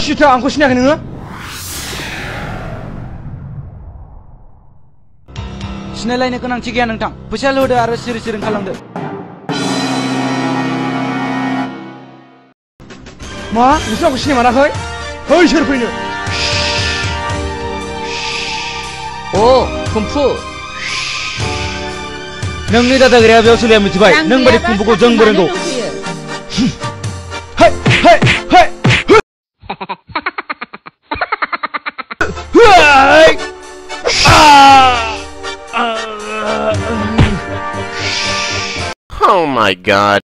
सिथा आंखौ सिनायाखै नोङो सिनायलायनो गोनांथि गैया नोंथां फैसा होदो आरो सिरि सिरि खालामदो मा नोंसोर आंखौ सिनायमाराखै है सोर फैनो अ कुम्फु नोंनि दादागिरिया बेयाव सोलिया मिथिबाय नों बायदि कुम्फुखौ जोंबो रोंगौ है है है Oh my God.